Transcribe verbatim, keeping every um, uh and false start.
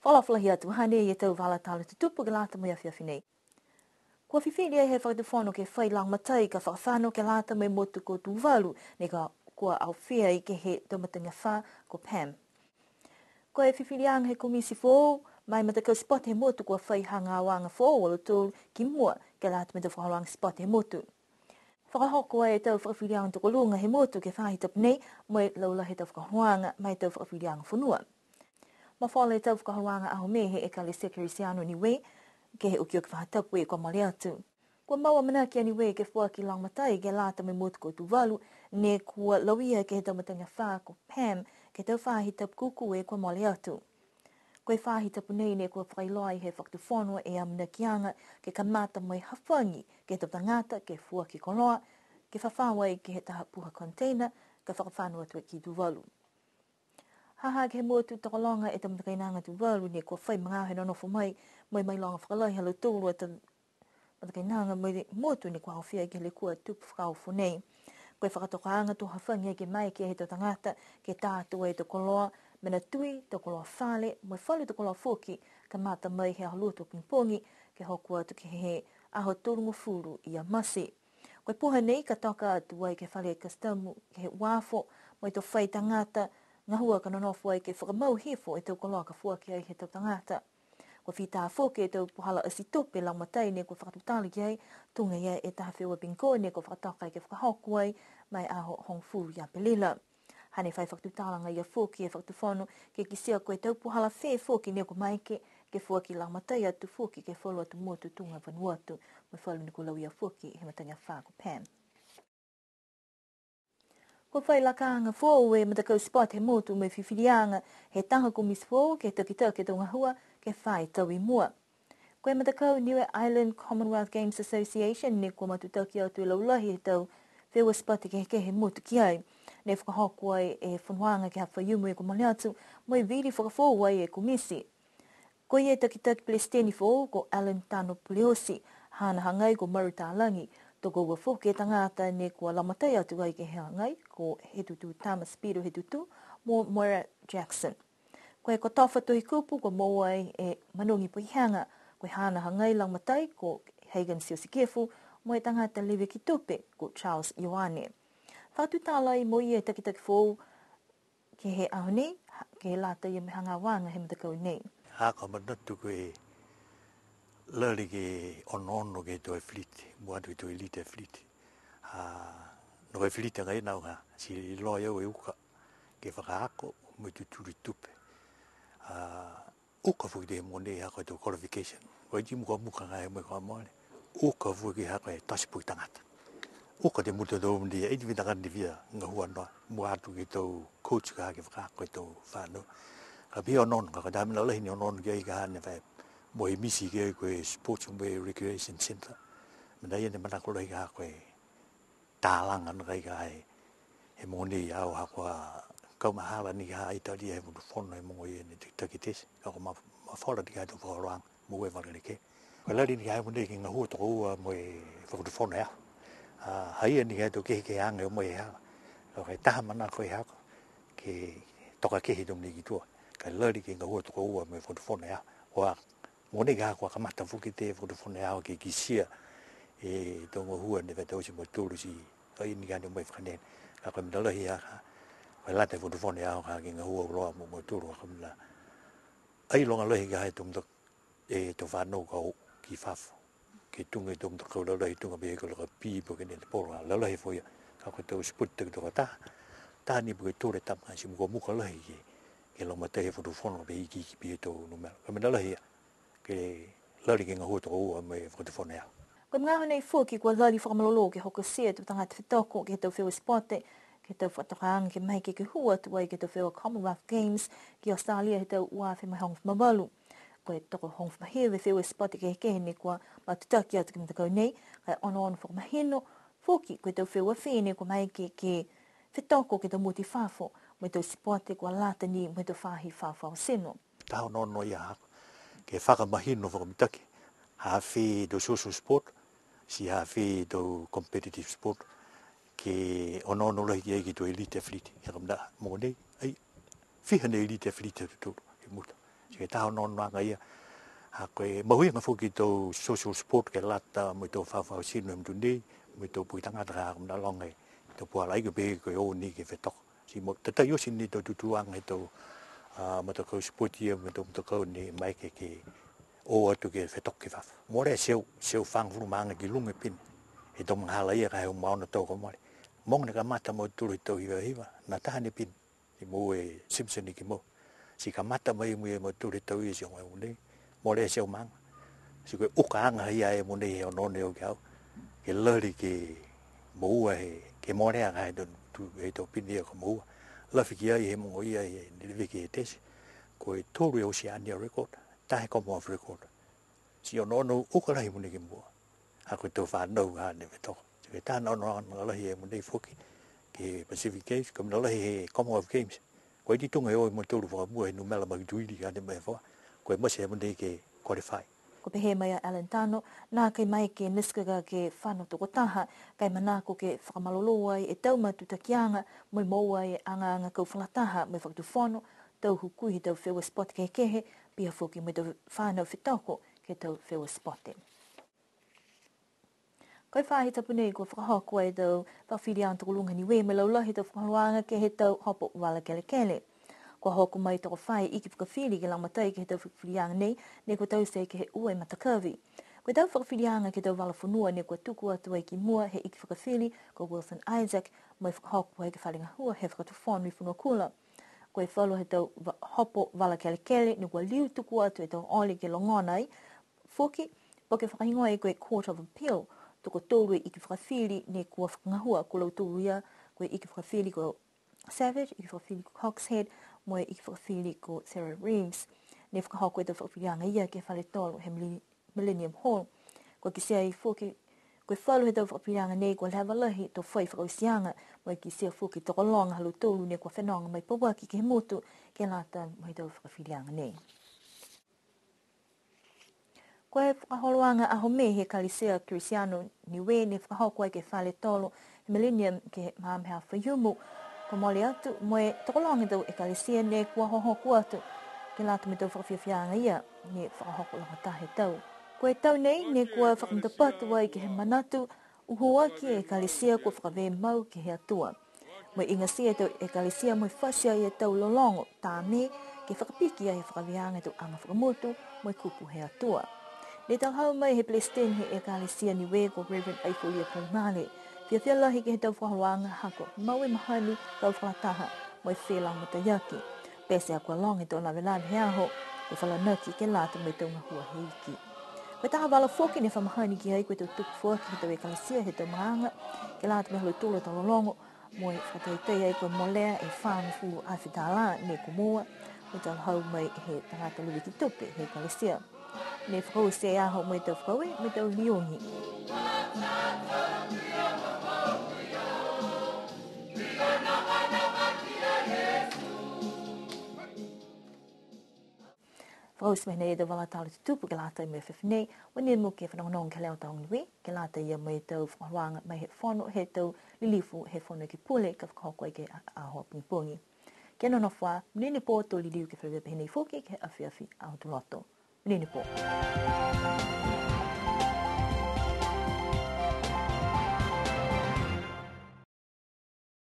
Fakaalofa lahi atu, hanei e tau vala tala tutupu ke lata mo e afiafi nei. Kua fifili ai he Fakatufono ke fai lagomatai ka fakafano ke lata mo e motu ko Tuvalu, ne ka kua aofia ai ke he tau matagi afā ko Pam. Ko e fifiliaga he komiti foou ma e matakau sipote he motu kua fai hagaoaga foou a lautolu ki mua ke lata mo e tau fakaholoaga sipote he motu. Fakahoko e tau fakafiliaga tokoluga he motu ke he faahi tapu nei, mo e laulahi he tau fakaholoaga ma e tau fakafiliaga fonua. Mafola e tau fakaholoaga aho Mē he Ekalesia Kerisiano Niue, ke he okioki faahi tapu kua mole atu. Kua mau amanaki a Niue ke foaki lagomatai ke lata mo e motu ko Tuvalu, ne kua lauia ke he tau matagi afā ko Pam, ke he tau faahi tapu kūkū kua mole atu. Ko e faahi tapu nei ne kua fakailoa ai he Fakatufono e amanakiaga ke kamata mo e hafagi ke he tau tagata ke foaki koloa, ke fafao ai ke he taha puha container, ka fakafano atu ki Tuvalu. Ha ha ke he motu tokologa e tau matakainaga Tuvalu ne kua fai magaaho he nonofo mai, mo e mailoga fakalahi ha lautolu a tau matakainaga mo e motu ne kua aofia ke he lekua tupu fakaofo nei. Ko e fakatokaaga to hafagi ai ke maeke he tau tagata ke tā atu ai e tau koloa, mena tui, tau koloa fale, mo e falu tau koloa foki, kamata mai he aho Lotu pogipogi, ke hoko atu ke he aho tolugofulu ia Mati. Ko e puha nei ka toka atu ai ke he fale kasitamu, ke he uafo, mo e to fai tagata gahua ka nonofo ai ke fakamau hifo e tau koloa ka foaki ai he tau tagata. Kua fita foki e tau puhala ati tupe lagomatai ne kua fakatutala ki ai, tuga ia e taha feua bingo ne kua fakatoka ai ke fakahoko ai ma e aho hogofulu ia Aperila. Hane fai fakatutalaga ia foki e Fakatufono ke kitia ko e tau puhala fē foki ne kua maeke ke foaki lagomatai atu foki ke he falu atu motu tuga Vanuatu, mo e falu ne kua lauia foki he matagi afā ko Pam. Kua fai lakaaga foou e matakau sipote he motu mo e fifiliaga he taha komiti foou ke takitaki e tau gahua ke fā e tau i mua. Ko e matakau Niue Island Commonwealth Games Association ne kua matutaki atu e laulahi he tau feua sipote kehekehe he motu ki ai. Ne fakahoko ai e fonoaga ke he Aho Faiumu kua mole atu, mo e vili fakafoou ai e komiti. Ko ia e takitaki pelesiteni foou ko Alan Tano Puleosi, haana hagai ko Maru Talagi, tokoua foki e tagata ne kua lagomatai atu ai ke he hagai ko Hetutu Thomas Peter Hetutu mo Moira Jackson. Ko e kotofa tohi kupu kua moua ai e Manogi Poiheaga, ko e haana hagai lagomatai ko Hagen Siosikefu, mo e tagata leveki tupe ko Charles Ioane. Fakatutala ai mo ia e takitaki foou, ke he aho nei, ha-, ke lata ia mo e hagaoaga he matakau nei. Ha kua manatu ko e lali ke onoono ke he tau athlete, mua atu ke he tau elite athlete. Ha, no ko e athlete agaia nā au ha, ti iloa e au e uka ke fakaako mo e tutuli tupe. Ha, uka foki he mogonei ha ko e tau qualification. Ko e ti mukamuka agaia he mogonei kua mole. Uka foki ha ko e tote puke tagata. Uka he motu tau nei, ai ti fita ka ni fia gahua noa, mua atu ke he tau coach ka ha ke fakaako e tau fanau. Ka pihia onoono, ka ko e taha mena lahi ne onoono ki ai ka ha ne fai mo e miti ki ai ko e sports mo e recreation centre. Mena ia ne manako lahi ka ha ko e talaga nakai ka ha he mogonei, au ha kua kaumahala ni ka ha ai talia he Fakatufono he mogonei ne takitaki tesi, ka kua ma-, mafola ni ka ha e tau fakaholoaga mo e vakaleleke. Ko e lali ni ka ha he mogonei ke gahua tokoua mo e Fakatufono e aho. A, ha ia ni ka ha e tau kehekeheaga mo e hala. Ka ko e taha manako e haaku ke toka kehe he tau mena ki tua. Ka e lali ke gahua tokoua mo e Fakatufono e aho. Kua Mogonei ka ha kua kamata foki e Fakatufono e aho ke kitia e tau gahua ne fai taute mo e tolu ti, ai ni ka ha ne o mai fakanene. Ka ko e mena lahi a ka, ko e lata e Fakatufono e aho ka ke gahua auloa mo, mo e tolu ka ko e mena. Ai loga lahi ka ha e tau mata, e tau fanau ka o ki fafo. Ke tuga e tau matakau lalahi tuga pehē ko e lakapi po ke netepolo, a lalahi foki a. Ka ko e tau sipoti takitoka taha. Taha ni po ke tolu e tama, ti mukamuka lahi ke, ke lagomatai he Fakatufono pehē ikiiki pihia e tau numela. Ko e mena lahi a. Ke lali ke gahua tokoua mo e Fakatufono e aho. Ko e magaaho nei foki kua lali fakamalolō ke hokotia e tau tagata fetoko ke he tau feua sipote, ke he tau fakatokaaga ke maeke ke hū atu ai ke he tau feua Commonwealth Games ki Australia he tau ua afe mo e hogofulu ma valu. Ko e tokohogofulu ma hiva e feua sipote kehekehe ne kua matutaki atu ke he matakau nei, ka e onoono fakamahino foki ko e tau feua fē ne kua maeke ke fetoko ke he tau motu i fafo, mo e tau sipote kua lata ni mo e tau faahi fafao tino. Taha onoono ia haaku, ke fakamahino fakamitaki, ha fē tau social sport, ti ha fē tau competitive sport, ke onoono lahi ki ai ke he tau elite athlete, ia ka mena mogonei, ai, fiha ne elite athlete ha tautolu, he motu. Ti ko e taha onoonoaga ia, ha ko e mahuiga foki e tau social sport ke lata mo e tau fafao tino he motu nei, mo e tau puke tagata ka mena loga e tau puhala ai ke pehē ko e o ni ke fetoko. Ti mo tatai oti ni tau tutūaga he tau, a, matakau sport ia mo e tau matakau ne maeke ke o atu ke fetoko ke fafo. Molea e teau, teau fagofulu ma aga ki luga e pine. He tau magahala ia ka he uma ono tau kua mole. Mogo ne kamata a mautolu he tau hiva hiva, nā taha ni e pine. Ti moua e Simpson i ki mau. Ti kamata mai mo e mautolu he tau ia ti o mai mo nei. Molea e teau ma aga. Ti ko e ukaaga ia e mo nei he onoono au ki a au. Ke lali ke moua he, ke molea ka he tau tu, he tau pine ia ka moua. Lafi ki ai he mogo ia he ne leveki he tesi. Ko e tolu e Oceania record, taha e Commonwealth record. Ti onoono uka lahi mo nei ki mua. Ha ko e tau fanau ha ne fetoko. Ti ko e taha onoonoaga lahi e mo nei foki, ke he Pacific Games, ko e mena lahi he Commonwealth Games. Ko e tituga e o e mautolu fakamua he numela makituili ha ne mai fua. Ko e mate e mo nei ke qualify. Kua pehē mai a Alan Tano, nākai maeke e Miss Gaga ke fano tokotaha, ka e manako ke fakamalolō ai e tau matutakiaga, mo e moua ai e agaaga kau fakalataha, mo e fakatufono, tau hukui he tau feua sport kehekehe, pihia foki mo e tau fanau fetoko ke he tau feua sport. Ko e faahi tapu nei kua fakahoko ai e tau fakafiliaga tokoluga Niue mo e laulahi he tau fakaholoaga ke he tau hopo vala kelekele. Kua hoko mai tokofā e iki fakafili ke lagomatai ke he tau fakafiliaga nei, ne kua taute ke he ua e matakavi. Ko e tau fakafiliaga ke he tau vala fonua ne kua tuku atu ai ki mua he iki fakafili ko Wilson Isaac, mo e fakahoko ai ke he fale gahua he Fakatufono i Fonuakula. Ko e falu he tau va-, hopo vala kelekele ne kua liu tuku atu e tau ole ke logona ai, foki, po ke fakahigoa ai ko e Court of Appeal, tokotolu e iki fakafili ne kua fakagahua, ko lautolu ia, ko e iki fakafili ko Savage, iki fakafili ko Coxhead, mo e iki fakafili ko Sarah Reeves. Ne fakahoko e tau fakafiliaga ia ke he fale tolo he Millenni-, Millennium Hall. Kua kitia ai foki, ko e falu he tau fakafiliaga nei kua leva lahi e tau fai fakaotiaga, mo e kitia foki e tokologa ha lautolu ne kua fenoga mai pauaki ke he motu, ke lata mo e tau fakafiliaga nei. Ko e fakaholoaga aho Mē he Ekalesia Kerisiano Niue ne fakahoko ai ke he fale tolo he Millennium ke he magaaho Faiumu kua mole atu, mo e tokologa e tau ekalesia ne kua hohoko atu ke lata mo e tau fakafiafiaaga ia ne fakahoko lagataha e tau. Ko e tau nei ne kua fakamatapatu ai ke he manatu, uho aki e ekalesia kua fakavē mau ke he Atua. Mo e igatia e tau ekalesia mo e fati ai e tau lologo, tā mē, ke fakapiki ai e fakavēaga he tau aga fakamotu, mo e kupu he Atua. Ne talahau mai he Pelesiteni he Ekalesia Niue ko Reverend Aifolia Pumale. Fiafia lahi ke he tau fakaholoaga ha kua mau e mahani kau fakalataha, mo e felagomataiaki. Pete a kua loga e tau lavelave he aho, kua falanaki ke lata mo e tau gahua he iki. Ko e taha vala foki ne fa mahani ki ai ko e tau tuku foaki he tau ekalesia he tau maaga, ke lata mo e ha lautolu a tau lologo, mo e fakataitai ai kua molea e fāgofulu afe tālā ne kua moua, mo e talahau mai he tagata luveki tupe he ekalesia. Ne fakaoti e aho mo e tau fakaaue, mo e tau liogi. Fakaoti mai nei e tau vala tala tutupu ke lata mo e afiafi nei, monuina mo e fanogonogo ke he Leo Taoga Niue, ke lata ia mo e tau fakaholoaga mai he fono, he tau lilifu he Fono Ekepule, ka fakahoko ai ke he a-, aho pogipogi. Kia nonofo ā, monuina e pō, to liliu ke feleveia pehē nei foki ke he afiafi Aho Tuloto. Monuina e pō.